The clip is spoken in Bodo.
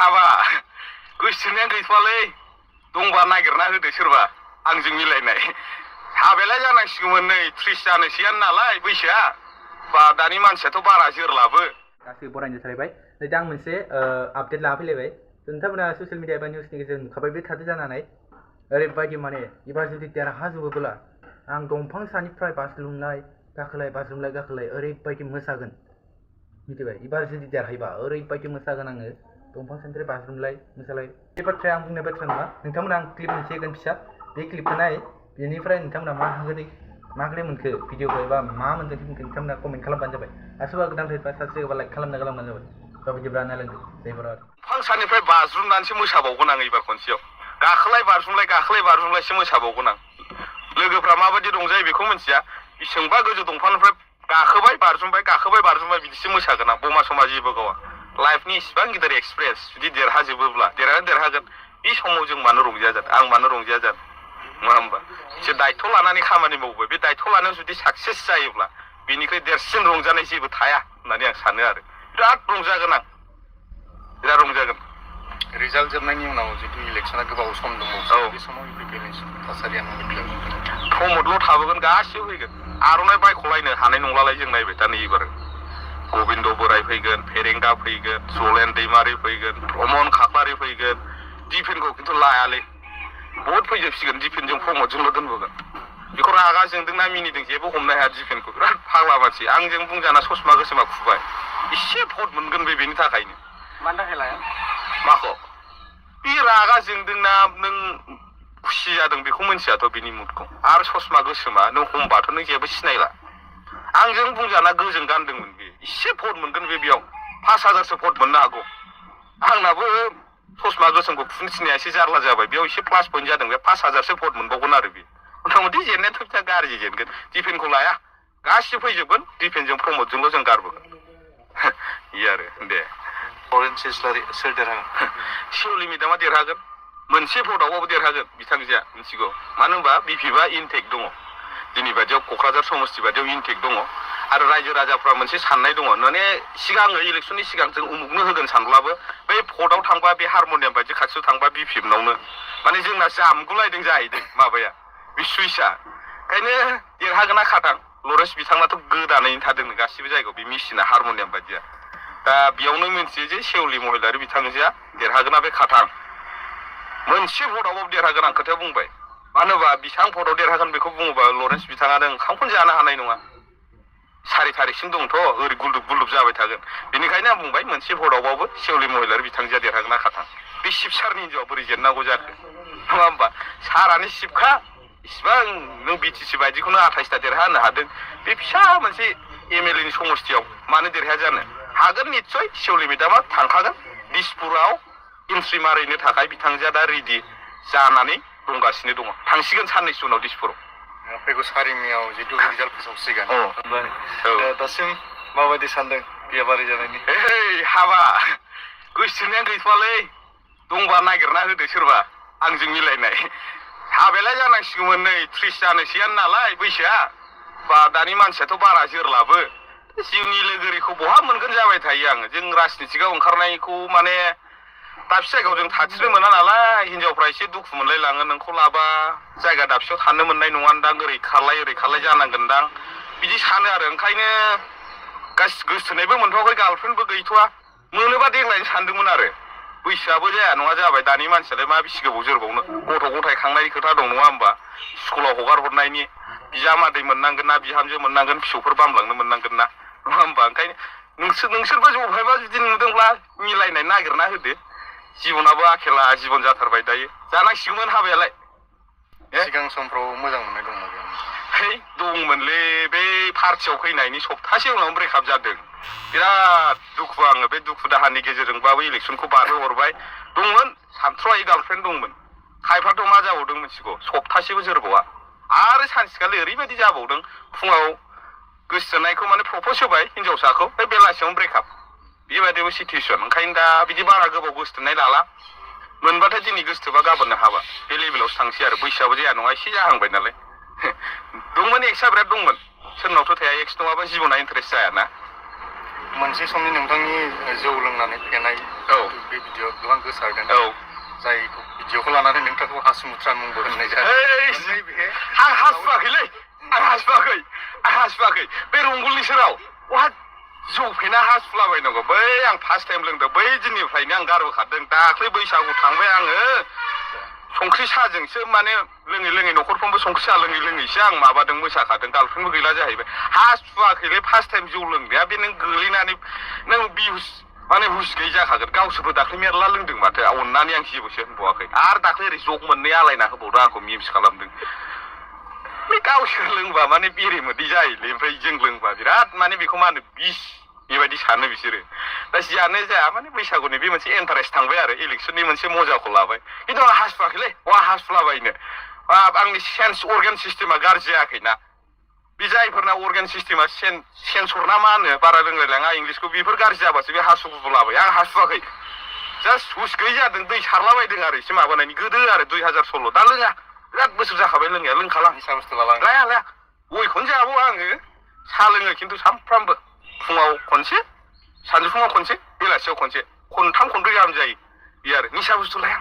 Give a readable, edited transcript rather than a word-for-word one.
हाबा गोसोथोनायानो गैथ'वालै दंबा नागिरना होदो सोरबा आंजों मिलायनाय हाबायालाय जानांसिगौमोन नै 30 जानोसैयानो नालाय बैसोआ बा दानि मानसियाथ' बारा जोरलाबो गासैबो बरायनो सालायबाय दा आं मोनसे आपडेट लाना फैलायबाय नोंथांमोना ससियेल मिडिया एबा निउसनि गेजेरजों नुखाबाय बे थादो जानानै ओरैबायदि माने एबार जुदि देरहाजोबोब्ला आं दंफां सानिफ्राय बाज्रुमलाय गाखोलाय बाज्रुमलाय गाखोलाय ओरैबायदि मोसागोन मिथिबाय एबार जुदि देरहायोबा ओरैबायदि मोसागोन आङो दंफां सानिफ्राय बाज्रुमलाय मोसालाय बे बाथ्राया आं बुंनाय बाथ्रा नङा नोंथांमोना आं क्लिप मोनसे होगोन फिसा बे क्लिपखौ नाय बेनिफ्राय नोंथांमोना माबोरै मोनखो भिडिअखौ एबा मा मोनदों नोंथांमोना कमेन्ट खालामबानो जाबाय आरो सोरबा गोदान फैबा साबसक्राइब एबा लाइक खालामबानो जाबाय दा बिदिब्ला नायलांदो जायफोरा दंफां सानिफ्राय बाज्रुमनानैसो मोसाबावगोन आं एबार खनसेयाव गाखोलाय बाज्रुमलायसो मोसाबावगोन आं लोगोफ्रा माबायदि रंजायो बेखौ मिथिया बेसेबांबा गोजौ दंफांनिफ्राय गाखोबाय बारजुमबाय बिदिसो मोसागोन आं बमा समा जेबो गावा लाइफनि इसिबां गिदिर एक्सपिरियेन्स जुदि देरहाजोबोब्ला देरहागोन बे समाव जों मानो रंजाया जानो आं मानो रंजाया जानो नङा होमबा एसे दायथ' लानानै खामानि मावबाय बे दायथ' लानायाव जुदि साक्सेस जायोब्ला बेनिख्रुइ देरसिन रंजानाय जेबो थाया होननानै आं सानो आरो बिराद रंजागोन आं बिराद रंजागोन रिजाल्ट जोबनायनि उनाव जितु इलेक्सना गोबाव सम दंबावो बे समाव थासारिया प्रमदल' थाबोगोन गासिबो फैगोन आर'नाइ बायख'लायनो हानाय नंलालाय जों नायबाय दा नै एबार गबिन्द बोराय फैगोन फेरेंगा फैगोन जलेन दैमारि फैगोन प्रमद खाख्लारि फैगोन दिफेनखौ खिन्थु लायालै बहुद फैजोबसिगोन दिफेनजों प्रमदजोंल' दोनबोगोन बेखौ रागा जोंदोंना मिनिदों जेबो हमनो हाया दिफेनखौ बिराद फाग्ला मानसि आंजों बुंजाना ससमा गोसोमा खुबाय एसे भट मोनगोन बेनि थाखायनो मानि थाखाय लाया माखौ बे रागा जोंदोंना नों खुसि जादों बेखौ मिथियाथ' बिनि मुडखौ आरो ससमा गोसोमा नों हमबाथ' नों जेबो सिनायला आंजों बुंजाना गोजों गानदोंमोन बे एसे भट मोनगोन बेयाव 5000सो भट मोननो हागौ आंनाबो ससमा गोसोमखौ खुनो थिनाया एसे जारला जाबाय बेयाव एसे प्लास पइन्ट जादों बे 5000सो भट मोनबावगोन आरो बे मथा मथि जेननायाथ' बिथा गाज्रि जेनगोन दिफेनखौ लाया गासिबो फैजोबगोन दिफेनजों प्रमदजोंल' जों गारबोगोन इयो आरो दे अरेन्ज इस्लारि सोर देरहागोन शिवली मेदामा देरहागोन मोनसे भटआवबाबो देरहागोन बिथांजोआ मिथिगौ मानो होनबा बिपिबा इनटेक दङ दिनै बायदियाव क'क्राझार समस्ति बायदियाव इनटेक दङ आरो रायजो राजाफ्रा मोनसे साननाय दङ माने सिगाङो इलेक्सननि सिगां जों उमुगनो होगोन सानब्लाबो बै भटआव थांबा बे हारमनियाम बायदि खाथियाव थांबा बिपिएफनावनो माने जोंना जामगुलायदों जाहैदों माबाया बे सुइसआ ओंखायनो देरहागोना खाथां लरेन्स बिथाङाथ' गोदानैनो थादों गासिबो जायगायाव बे मेसिना हारमनियाम बायदिया दा बेयावनो मिथियो जे सेवली महिलारि बिथांजोआ देरहागोना बे खाथां मोनसे भटआवबाबो देरहागोन आं खोथाया बुंबाय मानो होनबा बेसेबां भटआव देरहागोन बेखौ बुङोबा लरेन्स बिथाङानो ओंखामखौनो जानो हानाय नङा 4 तारिखसिम दंथ' ओरै गुलदुब जाबाय थागोन बेनिखायनो आं बुंबाय मोनसे भटआवबाबो सेवली महिलारि बिथांजोआ देरहागोना खाथां बे शिब सारनि हिन्जावा बोरै जेननांगौ जाखो नङा होमबा सारानो शिबखा इसिबां नों बिटिसि बायदिखौनो 28टा देरहा होनो हादों बे फिसा मोनसे एमएलए नि समस्तियाव मानो देरहाया जानो हागोन निस्सय सेवली मेदामा थांखागोन दिसपुराव एन्ट्रि मारिनो थाखाय बिथांजोआ दा रेडि जानानै दंगासिनो दङ थांसिगोन साननैसो उनाव दिसपुराव फैगौ सारिमियाव जितु रिजाल्ट फोसावसिगोन दासिम माबायदि सानदों बियाबारि जानायनि हाबा गोसोथोनायानो गैथ'वालै दंबा नागिरना होदो सोरबा आंजों मिलायनाय हाबायालाय जानांसिगौमोन नै 30 जानोसैयानो नालाय बैसोआ बा दानि मानसियाथ' बारा जोरलाबो जिउनि लोगोरिखौ बहा मोनगोन जाबाय थायो आङो जों राजनितिकआव ओंखारनायखौ माने दाबसे जायगायाव जों थाथिरनो मोना नालाय हिनजावफ्रा एसे दुखु मोनलायलाङो नोंखौ लाबा जायगा दाबसेयाव थानो मोननाय नङादां ओरै खारलाय जानांगोनदां बिदि सानो आरो ओंखायनो गोसोथोनायबो मोनथ'वाखै गार्लफ्रेन्डबो गैथ'वा मोनोबा देग्लायनो सानदोंमोन आरो बैसोआबो जाया नङा जाबाय दानि मानसियालाय मा बेसे गोबाव जोरबावनो गथ' गथाय खांनायनि खोथा दं नङा होमबा स्कुलाव हगार हरनायनि बिजामादै मोननांगोन ना बिहामजो मोननांगोन फिसौफोर बामलांनो मोननांगोन ना नङा होमबा ओंखायनो नोंसोरबो ज'हायबा जुदि नुदोंब्ला मिलायनाय नागिरना होदो जिबनाबो आखेला जिबन जाथारबाय दायो जानांसिगौमोन हाबायालाय सिगां समफ्राव मोजां मोननाय दंमोन है दंमोनलै बे पार्टियाव फैनायनि सप्तासे उनाव ब्रेकआप जादों बिराद दुखु आङो बे दुखु दाहानि गेजेरजोंबाबो इलेक्सनखौ बारहोहरबाय दंमोन सानथ्र'हायै गार्लफ्रेन्ड दंमोन खायफाथ' मा जाबावदों मिथिगौ सप्तासेबो जोरबावा आरो सानसेखालि ओरैबायदि जाबावदों फुङाव गोसोथोनायखौ माने प्रप'ज होबाय हिनजावसाखौ बे बेलासियावनो ब्रेकआप बेबायदिबो सिटुवेसन ओंखायनो दा बिदि बारा गोबाव गोसोथोनाय लाला मोनबाथाय दिनै गोसोथोबा गाबोननो हाबा बे लेभेलावसो थांसै आरो बैसोआबो जाया नङा एसे जाहांबाय नालाय दंमोन एक्सआ बिराद दंमोन सोरनावथ' थाया एक्स नङाबा जिबना इन्टारेस्ट जायाना मोनसे समनि नोंथांनि जौ लोंनानै फेनाय बे भिडिअ गोबां गोसारदों जायखौ भिडिअखौ लानानै नोंथांखौ हासुमुथ्रा मुंबो होननाय जादों आं हासुवाखैलै आं हासुवाखै बे रंगुलनि सेराव वाट जौ फेना हासुलाबायनांगौ बै आं फार्स्ट टाइम लोंदों बै दिननिफ्रायनो आं गारबोखादों दाख्लै बैसागु थांबाय आङो संख्रि साहाजोंसो माने लोङै न'खरफ्रोमबो संख्रि साहा लोङैसो आं माबादों मोसाखादों गार्लफ्रेन्डबो गैला जाहैबाय हासुवाखैलै फार्स्ट टाइम जौ लोंनाया बे नों गोलैनानै नों बिहुस माने हुस गैयै जाखागोन गावसोरबो दाख्लै मेरला लोंदों माथो अननानै आं जेबोसो होनबावाखै आरो दाख्लै ओरै जग मोननै आलायना होबावदों आंखौ मिम्स खालामदों बे गावसोर लोंबा माने बेरे मोदै जायोलै ओमफ्राय जों लोंबा बिराद माने बेखौ मा होनो बिस बेबायदि सानो बिसोरो दा जियानो जाया माने बैसागुनि बे मोनसे इन्टारेस्ट थांबाय आरो इलेक्सननि मोनसे मजाखौ लाबाय खिन्थु आं हासुवाखैलै हासुलाबायनो आंनि सेन्स अर्गान सिस्टेमा गाज्रि जायाखैना बे जायफोरना अर्गान सिस्टेमा सेन्सर ना मा होनो बारा रोंलायलाङा इंलिसखौ बेफोर गाज्रि जाबासो बे हासुलाबाय आं हासुवाखै जास्ट हुस गैयै जादों दै सारलाबायदों आरो एसे माबानायनि गोदो आरो 2016 दा लोङा बिराद बोसोर जाखाबाय लोंनाया लोंखाला निसा बुस्थु लाला लाया गयखौनो जाबावो आङो साहा लोङो खिन्थु सानफ्रामबो फुङाव खनसे सानजौफुङाव खनसे बेलासियाव खनसे खनथाम खनब्रै गाहाम जायो बे आरो निसा बुस्थु लाया